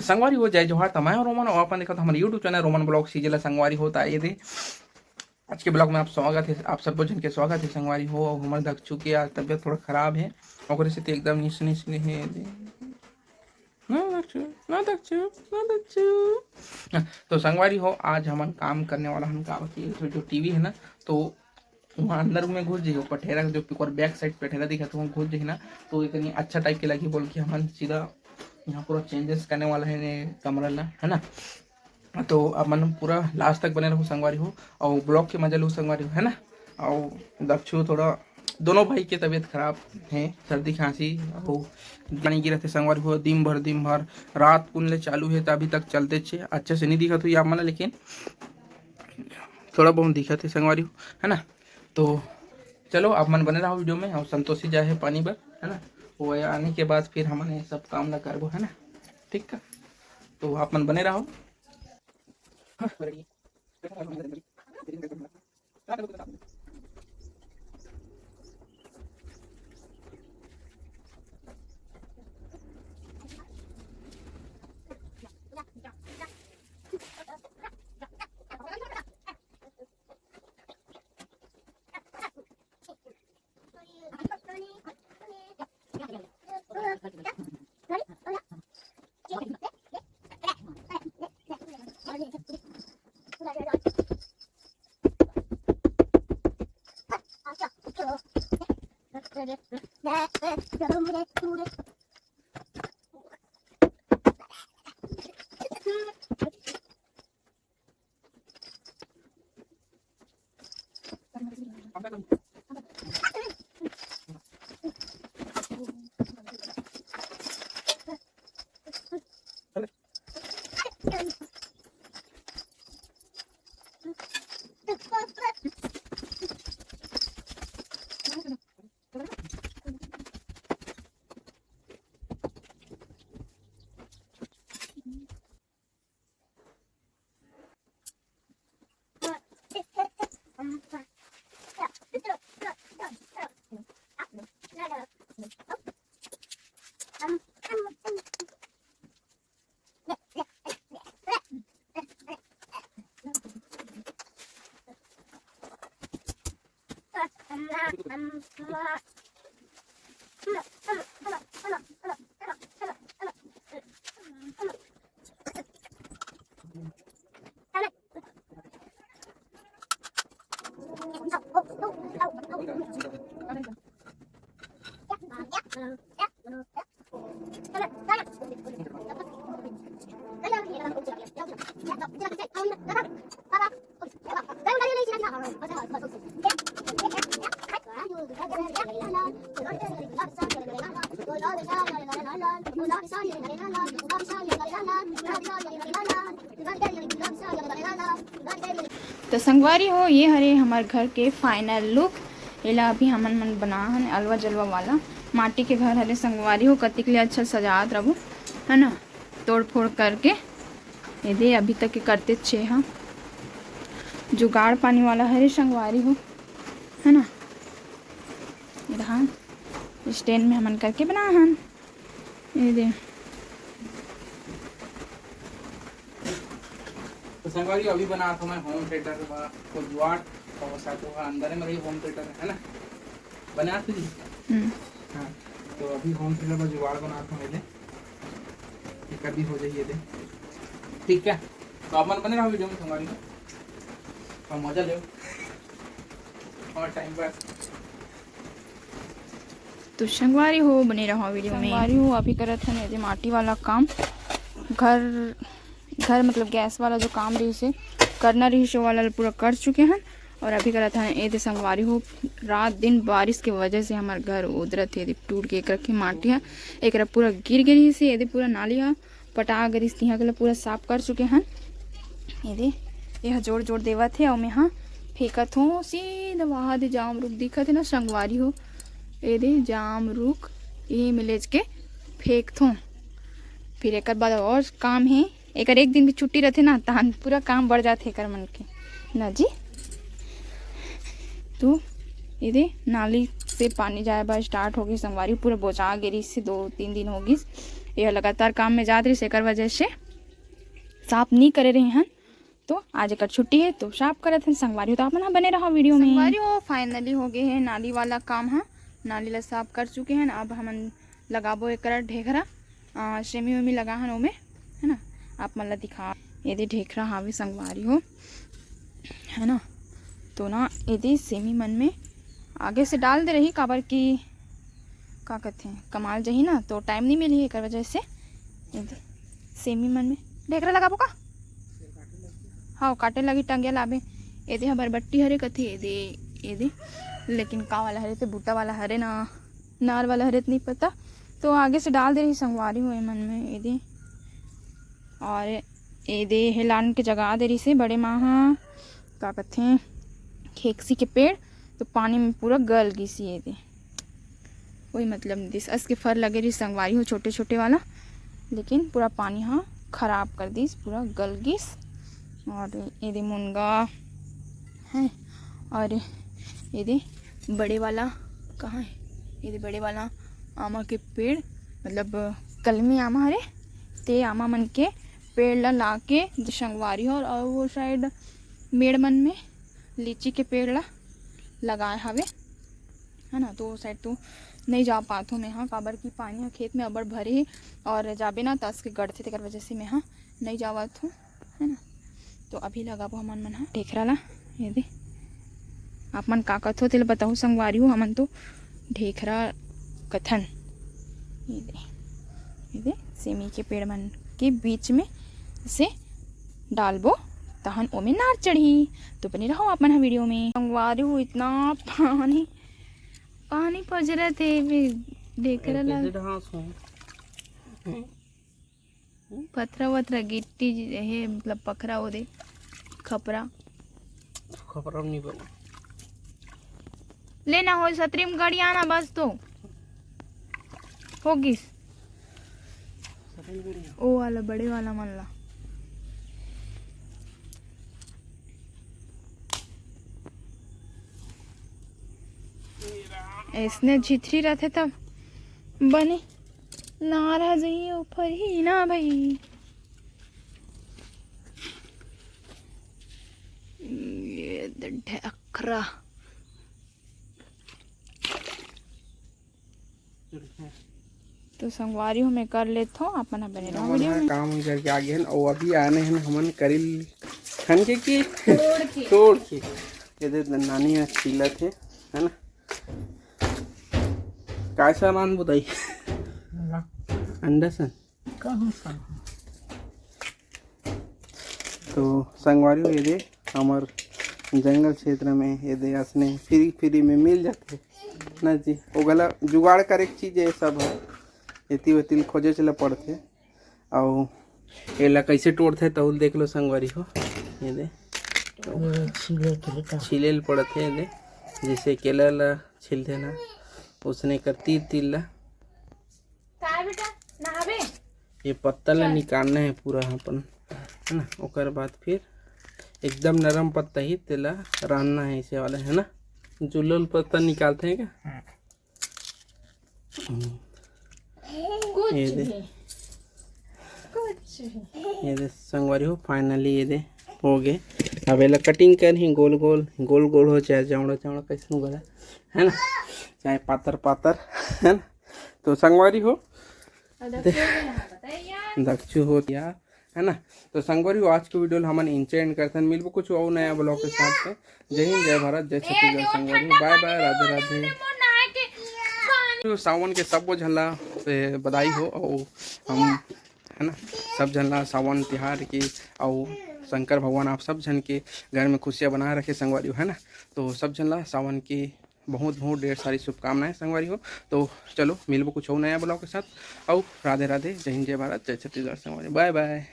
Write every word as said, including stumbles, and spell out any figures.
संगवारी हो, जय जोहार। त मैं हूं रोमन और अपन देखत हमर YouTube चैनल रोमन ब्लॉग सीजे ला। संगवारी हो, त ये दे आज के ब्लॉग में आप स्वागत है, आप सबो जन के स्वागत है संगवारी हो। और हमर दक्षु के आज तबीयत थोड़ा खराब है, ओकरे से ते एकदम निस निस ने है। ना दक्षु, ना दक्षु, ना दक्षु। हाँ, तो संगवारी हो, आज हमन काम करने वाला हन का कि जो टीवी है ना, तो वहाँ अंदर में घुस जाइए, पठेरा जो ओकर बैक साइड पठेरा दिखत, वहाँ घुस जाइए ना, तो इतनी अच्छा टाइप के लगी बोल के हमन सीधा यहाँ पूरा चेंजेस करने वाला है ने कमरा ला, है ना। तो अपन पूरा लास्ट तक बने रहो संगवारी हो, और ब्लॉग के मजा लो संगवारी हो, है ना। और दक्षु थोड़ा, दोनों भाई के तबीयत खराब है, सर्दी खांसी और पानी गिरत है संगवारी हो, दिन भर दिन भर रात कुन ले चालू है, तो अभी तक चलते छे, अच्छे से नहीं दिखत हुई आप मन ला, लेकिन थोड़ा बहुत दिखत है संगवारी हो, है ना। तो चलो, आप मन बने रहो वीडियो में। और संतोषी जाए है पानी बर, है ना, वो आने के बाद फिर हमन ये सब काम ला करबो, है ना। ठीक है, तो आप मन बने रहो। तो संगवारी हो, ये हरे हमर घर के फाइनल लुक। एला अभी हमन मन बना हन अलवा जलवा वाला। माटी के घर हरे संगवारी हो, कतिक ले अच्छा सजात रबो, है ना, तोड़ फोड़ करके। ये दे, अभी तक के करते छे हा। जुगाड़ पानी वाला हरे संगवारी हो, है ना। ये रहा स्टैंड में हमन करके बना हन। ये दे। तो संगवारी, अभी बनात हूँ मैं होम थिएटर बर जुगाड़, और साथ में अंदर में रही होम थिएटर, है ना, बनात जी। हम्म। हाँ, तो अभी होम थिएटर बर जुगाड़ बनात हूँ मैं, ये कभी हो जाइए दे। ठीक है, तो आप मन बने रहो वीडियो में संगवारी, और मजा लो और टाइम पास। तो संगवारी हो, बने रहो वीडियो में। संगवारी हो, अभी करत हन ये दे माटी वाला काम। घर, घर मतलब गैस वाला जो काम रहिस हे, करना रहिस हे, वो वाला पूरा कर चुके हन। और अभी करत हन ये दे संगवारी हो, रात दिन बारिश के वजह से हमर घर उदरत हे, ये दे टूट के एक रखे माटी हे, एक पूरा गिर गे रहिस हे, ये दे पूरा नाली हे। पटा गे रहिस, तिहा के ल पूरा साफ कर चुके हन। ये दे, ये ह जोर जोर देवत हे, अउ मैं ह फेंकत हूँ सीधा वहाँ दे जाम रुख दिखत हे ना संगवारी हो, ये दे जाम रुख, ये में लेज के फेंकथों। फिर एकर बाद और काम हे, एकर एक दिन भी छुट्टी रहथे ना, तहन पूरा काम बढ़ जाथे एकर मन के ना जी। तो ये दे, नाली से पानी जाए बर स्टार्ट हो गई संगवारी, पूरा बोचा गे रहिस हे, दो तीन दिन हो गिस। ये लगातार काम में जात रहिस, एकर वजह से साफ नहीं करे रहे हन। तो आज एकर छुट्टी है, तो साफ करत हन संगवारी हो। तो आप मन ह बने रहो वीडियो में। संगवारी हो, finally हो गए है नाली वाला काम ह, नाली ला साफ कर चुके हैं। अब हमन लगाबो एकरा ढेखरा, आ, सेमी वेमी लगा हन ओमे, है ना। आप मन ला दिखा, ये दे ढेखरा हावे संगवारी हो, है ना। तो ना ये दे सेमी मन में आगे से डाल दे रही, काबर की का कथे, कमाल जही ना, तो टाइम नहीं मिली, एकर वजह से ये दे सेमी मन में ढेखरा लगाबो का। हाँ, काटे लगी टंगिया लाबे। एदे ह बरबट्टी हरे कथे, एदे, एदे। लेकिन का वाला हरे, ते बूटा वाला हरे ना, नार वाला हरे, तो नहीं पता। तो आगे से डाल दे रही संगवारी हो एमन में, एदे। और एदे हेलान के जगा दे रही से बड़े माँ हा, का कथे, खेकसी के पेड़, तो पानी में पूरा गल गिस एदे। कोई मतलब नहीं दिस। अस के फर लगे रही संगवारी हो, छोटे छोटे वाला, लेकिन पूरा पानी हा खराब कर दिस, पूरा गल गिस। और ये दे मुनगा है, और ये दे बड़े वाला कहाँ है, ये दे बड़े वाला आमा के पेड़, मतलब कलमी आमा हरे, ते आमा मन के पेड़ ला लाके संगवारी हो। और वो साइड मेड़ मन में लीची के पेड़ ला लगाए हवे, है ना। तो वो साइड तो नहीं जा पात हूँ मैं, हाँ, काबर कि पानी ह खेत में अबड़ भरे हे और जाबे ना तस के गड़थे, तेकर वजह से मैं, हाँ, नहीं जावत हूँ, है ना। तो अभी लगाबो हमन मन, हाँ, ढेखरा ला। ये दे, आप मन का कथो तेला बताहू संगवारी हो, हमन तो ढेखरा कथन। ये दे, ये दे, सेमी के पेड़ मन के बीच में से डालबो, तहन ओमे नार चढ़ी। तो बने रहो आप मन ह वीडियो में। संगवारी हो, इतना पानी, पानी पजरत हे, मैं देख रहा। पथरा वथरा गिट्टी हे, मतलब पखरा हो दे, खपरा। खपरा नहीं बना। लेना हो सतरी में गाड़ी आना बस तो हो गिस। ओ वाला, बड़े वाला मन ला। ऐसने झिथरी रहते तब बने नारा जइए ऊपर ही ना भाई। ये ढेखरा। तो संगवारी हो, मैं कर लेत हो, अपन ह बने रहो हमन वीडियो ह में। काम उम करके आ गए हन, अउ अभी आने हन हमन करिल खन के की तोड़ के। तोड़ के। ये दे नानी ह छीलत हे, है ना? काय सामान बुताई? अंडा सन। कहूँ सन। तो संगवारी हो, ये दे हमर जंगल क्षेत्र में ये दे असने फ्री फ्री में मिल जाथे ना जी। ओगला जुगाड़ करे के चीज ये सब है, एती ओती खोजे चला पड़थे। अउ एला कैसे तोड़थे तहुल देख लो संगवारी हो। ये दे ये छीले के का? छीले ल पड़थे ये दे, जैसे केला ला छीलथे ना, उसने कर तीर तीर ला। काय बेटा, नहाबे? ये पत्ता ला चल। निकालना है पूरा अपन, है ना। ओकर बाद फिर एकदम नरम पत्ता ही तेला रांधना है, ऐसे वाला, है ना। जुल्लल पत्ता निकालते हैं क्या? हाँ। हम्म। कुछ ये दे। भी। कुछ भी। ये दे संगवारी हो, finally ये दे हो गए। अब एला cutting कर ही गोल गोल, गोल गोल हो, चाहे चौड़ा चौड़ा, कैसे बोला, है ना, चाहे पातर पातर, है ना। तो संगवारी हो, दक्षु हो यार, है ना। तो संगवारी हो, आज के वीडियो ल हमन इंचे एंड करथन। मिलबो कुछ और नया ब्लॉग के साथ में। जय हिंद, जय भारत, जय छत्तीसगढ़ संगवारी हो। बाय बाय, राधे राधे। तो सावन के सबो झन ला, ए, बधाई हो। और हम, है ना, सब झन ला सावन तिहार की, और शंकर भगवान आप सब झन के घर में खुशियाँ बनाए रखे संगवारी हो, है ना। तो सब झन ला सावन की बहुत बहुत ढेर सारी शुभकामनाएं संगवारी हो। तो चलो मिलबो कुछ और नया ब्लॉग के साथ। और राधे राधे, जय हिंद, जय भारत, जय छत्तीसगढ़ संगवारी, बाय बाय।